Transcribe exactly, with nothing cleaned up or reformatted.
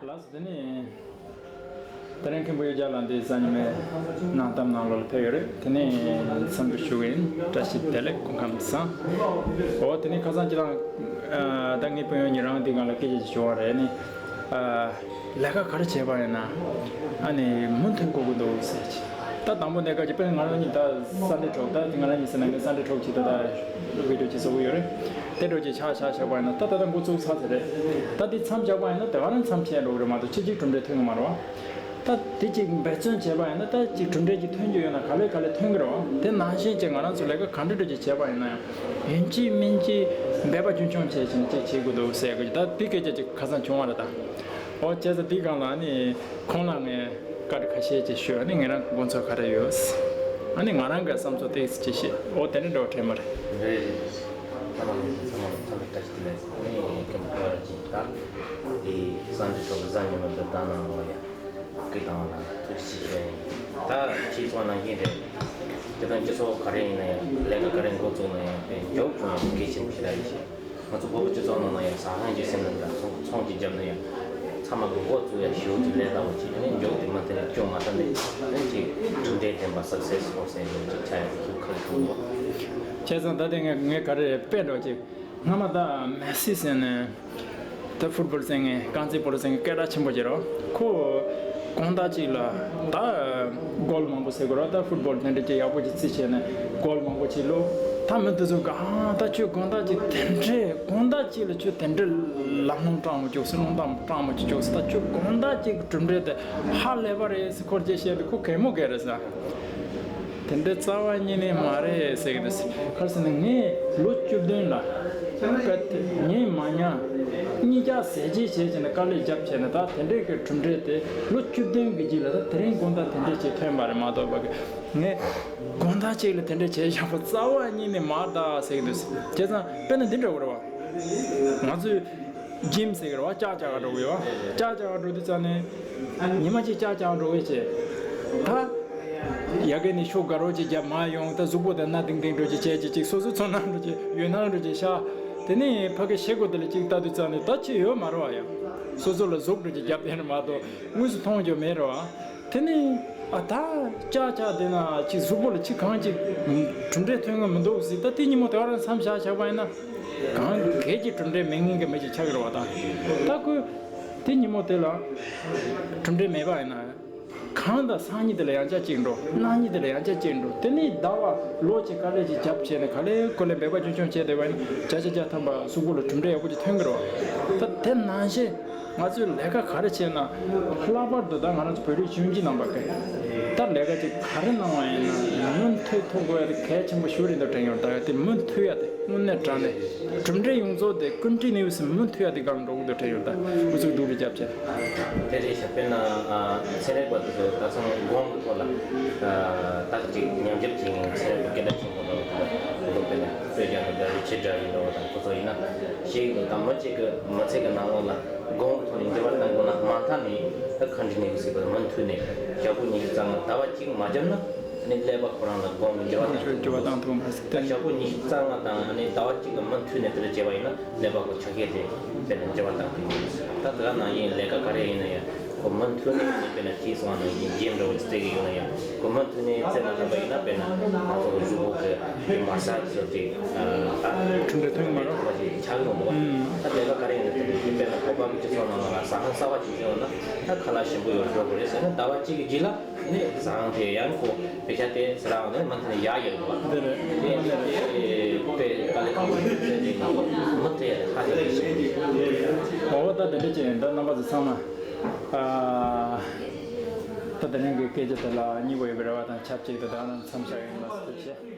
ལགས་སོ། དེ་ནས་དེ་རིང་མཁན་པོ་གཡུ་རྒྱལ་ལགས་འདི་གཟའ་ཉི་མའི་གནངས་གཏམ་ནང་ལོགས་ལ་ཕེབས་ཡོད་རེད། དེ་ནས་འཚམས་འདྲི་ཞུ་གི་ཡིན། བཀྲ་ཤིས་བདེ་ལེགས། སྐུ་ཁམས་བཟང་། འོ་དེ་ནས་ཁ་སང་ཁྱེད་རང་ད་ངའི་སྤུན་ཡོན་ཉེ་རང་འདི་སྒང་ལ་སྐད་ཆ་ཞིག་ཞུ་བ་རེད། ནི་ལས་ཀ་ག་རེ་བྱས་པ་ཡིན་ན་ཨ་ནི་མུ་མཐུད་དགོས་ཀྱི་འདུག་ཟེར་གྱི། ད་དང་པོ་གནས་སྐབས་ཀྱི་དཔེར་ན་ང་རང་གཉིས་ད་ས་འདྲེ་གྲོགས། ད་དེ་ང་རང་གཉིས་ཟེར་ན་ངའི་ས་འདྲེ་གྲོགས་ཀྱིས་ད་ད་བི་ཌིའོ་ཅིག་བཟོ་གི་ཡོད་རེད། དེ་འདྲ་ཅིག་ཆགས་ཆགས་བཞག་པ་ཡིན་ན་ད་ད་ད་འགོ་བཙུགས་ཚར་ཚར་རེད། ད་འདི་མཚམས་བཞག་པ་ཡིན་ན་དེ་ག་རང་མཚམས་ཆད་འགྲོ་གི་རེད་མ་གཏོགས་ཕྱི་ཕྱིར་གྲུབ་འབྲས་ཐོན་གི་མ་རེད་བ། ད་དེ་ཅིག་འབད་བརྩོན་བྱས་པ་ཡིན་ན་ད་ཅིག་གྲུབ་འབྲས་ཅིག་ཐོན་རྒྱུ་ཡོད་ན་ག་ལེ་ག་ལེ་ཐོན་གི་རེད་བ། དེ་ནང་བཞིན་ཅིག་ང་རང་ཚོ་ལས་ཀ་ག་འདྲ་འདྲ་ཅིག་བྱས་པ་ཡིན་ན་ཡང་ཡིན་གཅིག་མིན་གཅིག་འབད་པ་རྒྱུན་འཁྱོངས་བྱས་བྱས་ནས་ཅིག་བྱེད་དགོས་འདུག་ཟེར་གི། ད་དེ་སྐད་ཆ་ཅིག་ཁ་སང་བྱུང་བ་རེད་ད། ཨོ་བྱས་ཙང་དེའི་སྒང་ལ་ནི་ཁོང་ལ་ངས་བཀའ་འདྲི་ཁ་ཤས་ཅིག་ཞུས། ཨ་ནི་ངེད་རང་དགོངས་ཚུལ་ག་རེ་ཡོད། ཨ་ནི་ང་རང་གི་བསམ་ཚུལ་ཏོག་ཙམ་ཅིག་བཤད། ཨོ་དེ་འདྲ་འདྲ་བོ་དྲན་པ་རེད། རེད་རེད། ཚང་མ་ཚང་མ་བཀྲ་ཤིས་བདེ་ལེགས། ཨ་ནི་ཁྱེད་མ་ཁོ་ར་ཅིག་ད་དེ་སངས་རྒྱས་ཁྲོ་བོ་གཟའ་ཉི་མ་འདིར་བཏང་གནང་བ་ཡ། སྐུ་བལྟམས་ལ་ཐུགས་རྗེ་ཆེ་ཞུ་ཡ་ཡིན། ད་ཁྱེད་ཚོ་ནང་བཞིན་རེད། དེ་དང་སྤྱི་ཚོགས་ག་རེ་ཡིན་ན་ཡང་ལས་ཀ་ག་རེ་འགོ་བཙུགས་ན་ཡང་དཔེ་མགྱོགས་བྱུང་ཡང་གལ་ཆེན་པོ་ཞིག་ལ་ཡིན་ཞེས། ང་ཚོ་བོད་པའི་སྤྱི་ཚོགས་ནང་ན་ཡང་ཟ་ཁང་གི་སེམས་ནང་འདྲ་ཚོང་ཚོང་གཅིག་བརྒྱབ་ན་ཡང་ཚང་མ་གི་འགོ་བཙུགས་ཡ་ཞེ་པོ་ཅིག་ལས་སླ་བོ་ཅིག་ཨ་ནི་མགྱོགས་དེ་མ་དེ་ནས་སྐྱོ་མ་ཐག་ནས་ཨ་ནི་ཅིག་གྲུབ་འབྲས་ལྡན་པ་སག་སེ་སི་ཧྥུལ་ཟེར་ཡ་ཅིག་ཆགས་ཡ་ཐུགས་ཁག་ཆེན་པོ། བྱས་ཙང་ད་དེ་ངས་ངས་ག་རེ་དཔེ་འདྲ་ཅིག་སྔ་མ་ད་མེ་སི་ཟེར་ནས་ད་ཕུཊ་བོལ་རྩེད་མཁན་རྐང་རྩེད་སྤོ་ལོ་རྩེད་མཁན་སྐད་གྲགས་ཆེན་པོ་ཅིག་རེད། ཁོ་དགོང་དག་ཅིག་ལ་ད་གོལ་མང་པོ་ཟེར་དགོས་རེད། ད་ཕུཊ་བོལ་དེ་འདྲ་ཅིག་ཡག་པོ་ཅིག་རྩེས་བྱས་ནས་གོལ་མང་པོ་ཅིག་བླུགས། ད་མི་དེ་ཚོ་ག་ཨ་ད་ཁྱོད་དགོང་དག་ཅིག་དེ་འདྲའི་དགོང་དག་ཅིག་ལ་ཁྱོད་དེ་འདྲའི་ལམ་ལྷོང་སྤྲང་མོ་བཅུག་སེ་ལྷོང་སྤྲང་མོ་ཅིག་བཅུག་སེ། ད་ཁྱོད་དགོང་དག་ཅིག་གྲུབ་འབྲས་དེ་ཧ་ལས་པ་རེད་ཟེར་ཁོར་ཅིག་བཤད་དུས་ཁོ་གད་མོ་བགད་རེད་ཟེར། དེ་འདྲའི་རྩ་བ་ཉིད་ནས་མ་རེད་ཟེར་གི་འདུག་ག་རེ་ཟེར་ན་ངས་ལོ་བཅུ་བདུན་ལ་སྐད་ངས་མ་ཉར་གཉིས་ཀ་ཟས་བཅད་བྱས་བྱས་ནས་དཀའ་ལས་རྒྱབ་བྱས་ནས་ད་དེ་འདྲའི་གི་གྲུབ་འབྲས་དེ་ལོ་བཅུ་བདུན་གི་རྗེས་ལ་ད་དེ་རིང་དགོང་དག་དེ་འདྲས་བྱས་ཐོན་པ་རེད་མ་གཏོགས་པ་གི་ངས་དགོང་དག་ཅིག་ལ་དེ་འདྲས་བྱས་བཞག་པ་རྩ་བ་ཉིད་ནས་མ་རེད་ད་ཟེར་གི་འདུག་བྱས་ཙང་དཔེར་ན་འདི་འདྲ་བོ་རེད་བ། ང་ཚོས་ཇིམ་ཟེར་གི་རེད་བ། ལྕགས་བཅག་ག་འགྲོ་གི་ཡོད་བ། ལྕགས་བཅག་ག་འགྲོ་དུས་ཙང་ནས་ཉི་མ་གཅིག་ལྕགས་བཅག་ག་འགྲོ་གི་བྱས། ད་ཡ་གི་ནས་ཤོག་དགའ་རོགས་ཅིག་རྒྱབ་མར་ཡོང་། ད་གཟུགས་པོ་དེ་སྣ་ཏིང་ཏིང་འགྲོ་ཅིག་བྱས་ཅིག་ཅིག་སོ་སོའི་ཚོར་སྣང་འགྲོ་ཅིག་ཡུལ་སྣང་འགྲོ་ཅིག་ཤ། དེ་ནས་ཕ་གི་ཞེ་གོ་དེ་ལ་ཅིག་ལྟ་དུས་ཙང་ནས་ད་ཅི་ཡོད་མ་རེད་བ་ཡ། སོ་སོ་ལ་གཟུགས་འགྲོ་ཅིག་རྒྱབ་དེ་ནས་མ་གཏོགས་དངོས་སུ་མཐོང་རྒྱུ་མེད་རེད་བ། དེ་ནས་ཨ་ད་ལྕགས་བཅག་དེ་ན་ཅིག་གཟུགས་པོ་ལ་ཅིག་གང་ཅིག་གྲུབ་འབྲས་ཐོན་གི་མི་འདུག་ཟེར། ད་དེ་ཉིན་མོ་དེ་ག་རང་མཚམས་བཞག་བཞག་པ་ཡིན་ན་གང་གས་ཀྱི་གྲུབ་འབྲས་མེད་མཁན་གྱི་མི་ཅིག་ཆགས་ཀྱི་རེད་བ། ད་ད་ཁོས་དེ་ཉིན་མོ་དེ་ལ་གྲུབ་འབྲས་མེད་པ་ཡིན་ན་གང་ལྟར་སང་ཉིན་དེ་ལ་ཡང་བསྐྱར་གཅིག་འགྲོ། གནངས་ཉིན་དེ་ལ་ཡང་བསྐྱར་གཅིག་འགྲོ། དེ་ནས་ཟླ་བ་ལོ་གཅིག་དཀའ་ལས་ཅིག་རྒྱབ་བྱས་ནས་ག་ལེ་གོ་ལེ་འབད་པ་རྒྱུན་འཁྱོངས་བྱས་བསྡད་པ་ཡིན་ན་བརྒྱ་ཆ་བརྒྱ་ཐམ་པ་གཟུགས་པོ་ལ་གྲུབ་འབྲས་ཡག་པོ་ཅིག་ཐོན་གི་རེད་བ། ད་དེ་ནང་བཞིན། ང་ཚོས་ལས་ཀ་ག་རེ་བྱས་ན་ལྷག་པར་དུ་ད་ང་རང་ཚོ་བོད་རིགས་གཞོན་སྐྱེས་རྣམ་པ་གིས་ད་ལས་ཀ་ཅིག་ག་རེ་གནང་བ་ཡིན་ན་མུ་མཐུད་ཐུབ་དགོས་ཡ་དེ་གལ་ཆེན་པོ་ཞིག་རེད་འདུག་དྲན་ཡོད། ད་དེ་མུ་མཐུད་ཡ་དེ་དངོས་གནས་དྲང་གནས་གྲུབ་འབྲས་ཡོངས་རྫོགས་དེ་ཀུན་འདྲིས་ནས་སུ་མུ་མཐུད་ཡ་དེ་སྒང་འགྲོ་གི་འདུག་དྲན་ཡོད། ད་ཨུ་ཚུགས་སྡུག་རུ་རྒྱབ་བྱས། དེ་རེད་ཤག་དཔེར་ན་ཚན་རིག་པ་དེ་ཚོ་ད་ཚང་སྒོམ་གི་ཐོག་ལ་ད་ཅིག་ཉམས་ཞིབ་བྱེད་མཁན་ཚན་རིག་པ་སྐད་གྲགས་ཆེན་པོ་འདྲ་བོ་དེ་ཚོ་དཔེར་ན་སྤོས་རྒྱ་ནི་ད་རི་ཆེ་འདྲ་ཡིན་འདྲ་བོ་དང་ཁོ་ཚོ་ཡིན་ན་ཞིག་ད་མི་གཅིག་གི་མི་ཚེ་གི་ནང་ལོགས་ལ། སྒོམ་གྱི་ཐོག་ནས་འགྱུར་བ་གཏོང་དགོས་ན་མ་མཐའ་ནས་ད་གང་འདྲ་ནས་ཟེར་བ་མུ་མཐུད་ནས་ཞག་པོ་ཉི་ཤུ་རྩ་ལྔ་ཟླ་བ་གཅིག་མ་བརྒྱབ་ན་ཨ་ནི་ཀླད་པ་ཁོ་རང་ལ་སྒོམ་གྱི་འགྱུར་བ་གཏོང་ཐུབ་མ་ཟད། ད་ཞག་པོ་ཉི་ཤུ་རྩ་ལྔ་དང་ཨ་ནི་ཟླ་བ་གཅིག་ལ་མུ་མཐུད་ནས་དེ་འདྲ་བྱས་པ་ཡིན་ན་ཀླད་པ་ཁོ་ཆ་ཤས་དེ་དཔེར་ན་འགྱུར་བ་གཏོང་ཐུབ་ཡོད། ད་དེ་ག་ནང་བཞིན་ལས་ཀ་ག་རེ་ཡིན་ན་ཡང་ཁོ་མུ་མཐུད་ནས་ཨ་ནི་དཔེར་ན་ཁྱེད་གསུངས་པ་ནང་བཞིན་རྒྱན་འདྲ་བོ་ཅིག་རྩེ་གི་ཡོད་ན་ཡང་ཁོ་མུ་མཐུད་ནས་རྩེ་མ་ཐུབ་པ་ཡིན་ན་དཔེར་ན་ང་ཚོ་གི་གཟུགས་པོ་གི་དེ་མ་ཟ་ཟེར་ཏེ་ད་གྲུབ་འབྲས་ཐོན་གི་མ་རེད། ཆགས་ཡོང་འདུག་ད་ལས་ཀ་ག་རེ་ཡིན་ན་དེ་དཔེར་ན་བོད་པ་གི་སྤྱི་ཚོགས་ནང་ལ་ཟ་ཁང་གསར་པ་ཅིག་བྱུང་ན་ད་ཁ་ལག་ཞིམ་པོ་ཡོད་འགྲོ་དགོས་རེད་ཟེར་ན་ཟླ་བ་གཅིག་གི་རྗེས་ལ་ནི་ཟ་ཁང་དེ་ཡང་ཁོ་དཔེ་ཆ་དེ་ཟ་རང་ནས་མ་མཐུད་ནས་ཡག་ཡོད་འདུག་དེ་རེད། དེ་དཔེ་དཀའ་ལས་ཁག་པོ་ཡོད་ཟེར་ཏེ་ང་ཚོ་མུ་མཐུད་ཧ་ཅང་གི་ཞིག་འོ་ད་དེ་འདྲ་ཅིག་ཡིན། ད་རྣམ་པ་ཚོ་ཚང་མ་ཨ་ད་དེ་རིང་གི་སྐད་ཆ་དེ་ལ་སྙིང་པོ་ཡོད་པའི་རེ་བ་དང་ཆབས་ཅིག་ཏུ་ད་ང་རང་མཚམས་བཞག་ཡིན། ལགས་སོ། ཐུགས་རྗེ་ཆེ།